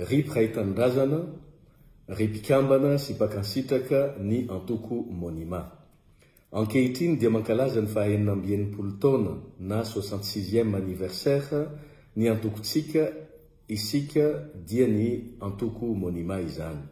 Ry mpiray tanindrazana, ry mpikambana sy mpakansitraka ny antoko Monima. Ankehitriny dia mankalaza ny faha 66 taona na soixante-sixième anniversaire ny antokontsika isika dia ny antoko Monima izany.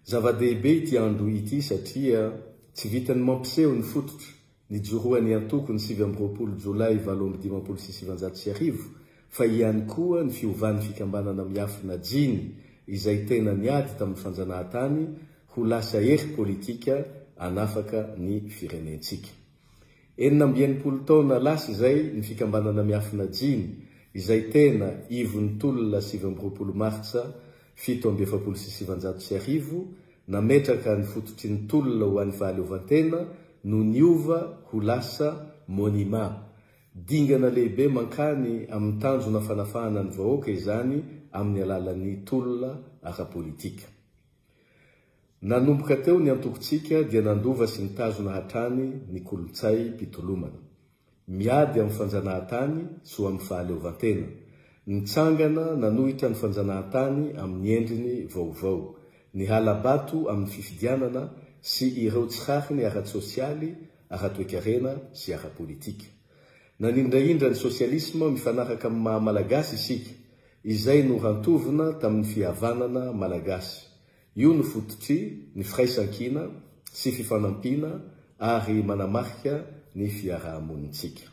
Zava-dehibe ity andro ity satria tsy vitan'ny mampiseho ny fototra nijoroan'ny antoko ny 29 jolay 1958 fa ihany koa ny fiovan'ny fikambanana miafina Jiny izay tena niady tamin'ny fanjanahantany ho lasa hery politika hanafaka ny firenentsika. 66 taona lasa izay ny fikambanana miafina Jiny izay tena ivon'ny tolona 29 martsa 1947 nametraka ny fototry ny tolona ho an'ny fahaleovantena no niova ho lasa Monima. Dingana lehibe mankany amin'ny tanjona fanafahana ny vahoaka izany amin'ny alalan'ny tolona ara-politika. Nanomboka teo ny antokontsika dia nandova sy nitazona hatrany ny kolontsai-pitolomana. Miady amin'ny fanjanahantany sy ho amin'ny fahaleovantena. Nitsangana nanohitra ny fanjanahantany amin'ny endriny vaovao. Ny hala-bato amin'ny fifidianana sy ireo tsy rariny ara-tsosialy, ara-toekarena sy ara-politika. Nanindrahindra ny sosialisma mifanaraka amin'ny maha-malagasy isika, izay norantovina tamin'ny fihavanana malagasy. Io no fototry ny firaisankina sy fifanampiana ary manamarika ny fiarahamonintsika.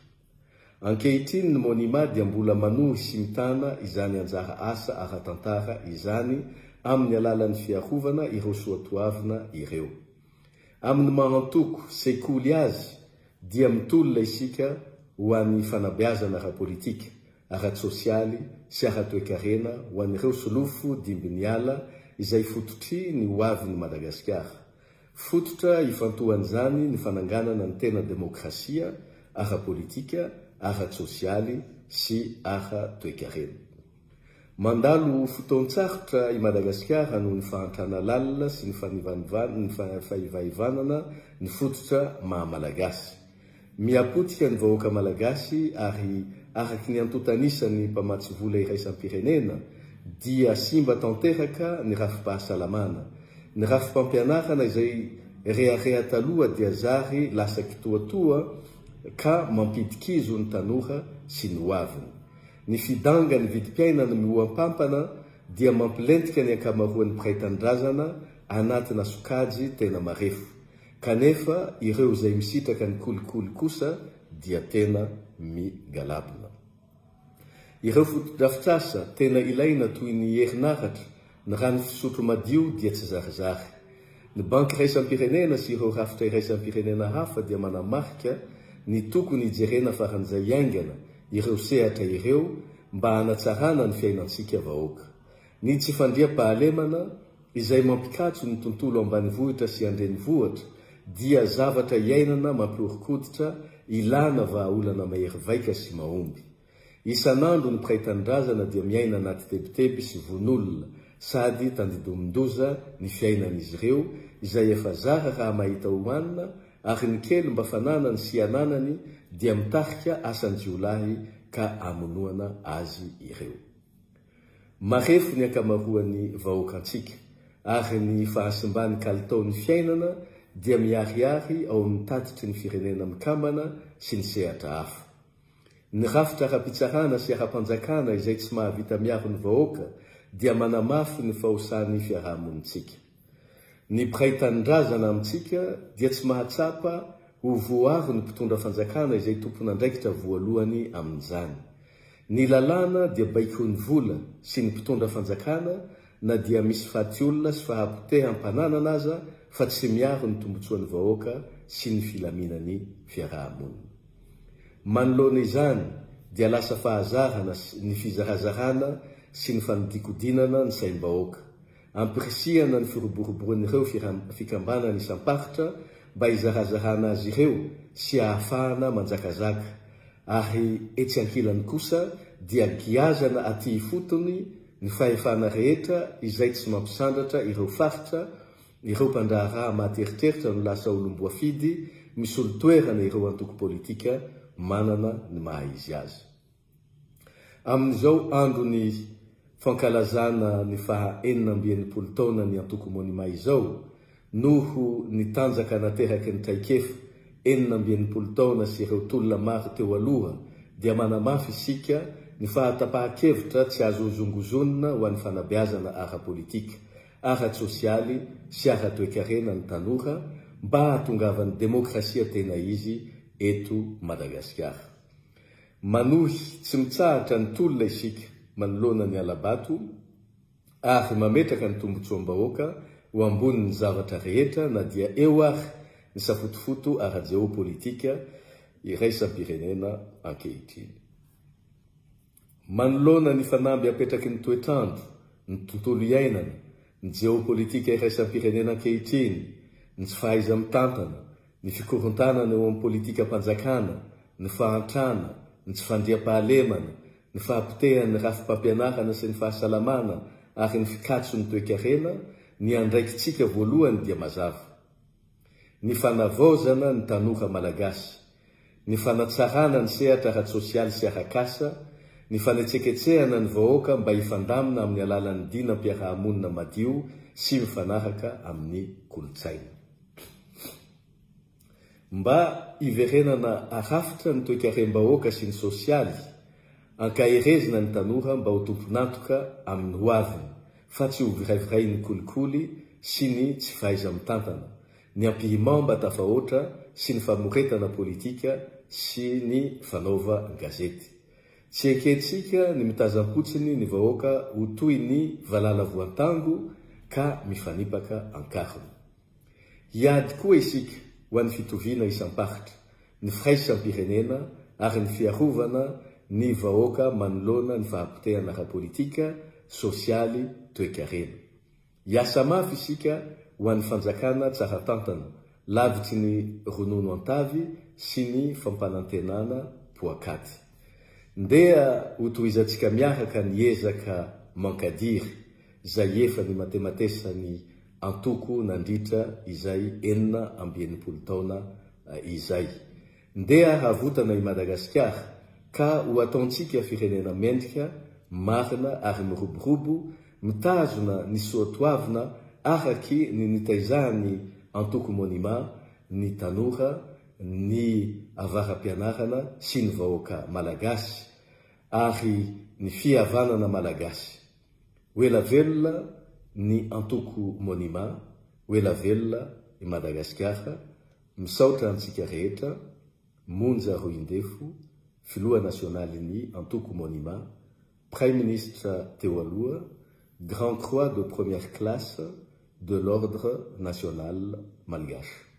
Ankehitriny ny Monima dia mbola manohy sy mitana izany anjara asa ara-tantara izany amin'ny alalan'ny fiarovana ireo soatoavina ireo. Amin'ny maha antoko sekoly azy dia mitolona isika ho an'ny fanabeazana ara-politika, ara-tsosialy sy ara-toekarena ho an'ireo solofo dimby niala izay fototry ny ho avin'i Madagasikara. Fototra ifantohan'izany ny fananganana ny tena demokrasia ara-politika, ara-tsosialy sy ara-toekarena. Mandalo fotoan-tsarotra i Madagasikara noho ny fahantrana lalina sy ny fanivaivanana ny fototra maha Malagasy. Miha-potika ny vahoaka Malagasy ary araky ny antontan'isan'ny mpamatsy vola iraisam-pirenena dia simba tanteraka ny rafi-pahasalamana. Ny rafi-pampianarana izay rehareha taloha dia zary lasa kitoatoa ka mampidi-kizo ny tanora sy ny hoaviny. Ny fidangan'ny vidim-piainana mihoam-pampana dia mampilentika ny ankamaroan'ny mpiray tanindrazana anatina sokajy tena marefo. Kanefa ireo izay misitraka ny kolikoly kosa dia tena migalabona. Ireo fotodrafitrasa tena ilaina toy ny herinaratra, ny rano fisotro madio dia tsy zarizary. Ny Banky iraisam-pirenena sy ireo rafitra iraisam-pirenena hafa dia manamarika ny tokony hijerena faran'izay haingana ireo sehatra ireo mba hanatsarana ny fiainantsika vahoaka. Ny tsy fandriampahalemana izay mampikatso ny tontolo ambanivohitra sy andrenivohitra dia zavatra iainana mampihoron-koditra ilana vahaolana mahery vaika sy mahomby. Isan'andro ny mpiray tanindrazana dia miaina anaty tebiteby sy vono olona sady tandidomin-doza ny fiainan'izy ireo izay efa zara raha mahita hohanina ary ny kely mba fananany sy ananany dia mitarika asan-jiolahy ka amonoana azy ireo. Marefo ny ankamaroan'ny vahoakantsika ary ny fahasimban'ny kalitaon'ny fiainana dia miharihary ao amin'ny tatitry ny Firenena Mikambana sy ny sehatra hafa. Ny rafitra ara-pitsarana sy ara-panjakana izay tsy mahavita miaro ny vahoaka dia manamafy ny fahosan'ny fiarahamonintsika. Ny mpiray tanindrazana amintsika dia tsy mahatsapa ho voaro ny mpitondra fanjakana izay tompon'andraikitra voalohany amin'izany. Ny lalàna dia baikoin'ny vola sy ny mpitondra fanjakana na dia misy faty olona sy fahapoteham-pananana aza fa tsy miaro ny tombotsoan'ny vahoaka sy ny filaminan'ny fiaraha-monina. Manoloana izany dia lasa fahazarana ny fizarazarana sy ny fanodikodinana ny saim-bahoaka. Ampirisihana ny firoboroboroan'ireo fikambanana isam-paritra mba hizarazarana azy ireo sy hahafahana manjakazaka ary etsy ankilany kosa dia giazana aty ifotony ny fahefana rehetra izay tsy mampisandratra ireo faritra ireo mpandraharaha maty eritreritra no lasa olom-boafidy misolo toerana ireo antoko politika manana ny maha izy azy. Amin'izao andron'ny fankalazana ny faha 66 taonan'ny antoko Monima izao, noho ny tanjaka nateraky ny traikefa 66 taona sy ireo tolona maro teo aloha dia manamafy isika ny fahatapahan-kevitra tsy azo hozongozonina ho an'ny fanabeazana ara-politika, ara-tsosialy sy ara-toekarena ny tanora mba hahatongavan'ny demokrasia tena izy eto Madagasikara. Manohy tsy mitsahatra ny tolona isika manoloana ny hala-bato ary mametraka ny tombontsoam-bahoaka ho ambonin'ny zavatra rehetra na dia eo ary ny safotofoto ara-jeopolitika iraisam-pirenena ankehitriny. Manoloana ny fanamby apetraky ny toetr'andro, ny tontolo iainana, ny jeopolitika iraisam-pirenena ankehitriny, ny tsy fahaiza-mitantana, ny fikorontanana eo amin'ny politikam-panjakana, ny fahantrana, ny tsy fandriampahalemana, ny fahapotehan'ny rafi-pampianarana sy ny fahasalamana ary ny fikatson'ny toekarena, ny andraikitsika voalohany dia mazava. Ny fanavaozana ny tanora malagasy, ny fanatsarana ny sehatra ara-tsosialy sy arak'asa, ny fanetseketsehana ny vahoaka mba hifandamina amin'ny alalan'ny dinam-piarahamonina madio sy mifanaraka amin'ny kolontsaina. Mba hiverenana harafitra ny toekarem-bahoaka sy ny sosialy, ankaherezina ny tanora mba ho tompon'antoka amin'ny hoaviny, fa tsy ho viraivirain'ny kolikoly sy ny tsy fahaiza-mitantana, ny ampihimamba tafahoatra sy ny famoretana politika sy ny fanaovan-gazety. Tsy ekentsika ny mitazam-potsiny ny vahoaka ho toy ny valala voantango ka mifanipaka an-karona. Hiady koa isika ho an'ny fitoviana isam-paritra, ny firaisam-pirenena ary ny fiarovana ny vahoaka manoloana ny fahapotehana ara-politika, sosialy, toekarena. Hiasa mafy isika ho an'ny fanjakana tsara tantana, lavitry ny ronono an-tavy sy ny fampanantenana poakaty. Ndeha hotohizantsika miaraka ny ezaka mankadiry izay efa nimatematesan'ny antoko nandritra izay 66 taona izay. Ndeha havotana i Madagasikara ka ho ataontsika firenena mendrika, marina ary miroborobo, mitazona ny soatoavina araky ny nitaizan'ny antoko Monima ny tanora, ny avara-pianarana sy ny vahoaka malagasy ary ny fihavanana malagasy. Ho ela velona ny antoko Monima, ho ela velona i Madagasikara, misaotra antsika rehetra, Monja Roindefo, Filoha nasionalin'ny antoko Monima, Praiminisitra teo aloha, Grand Croix de première classe de l'Ordre national malgache.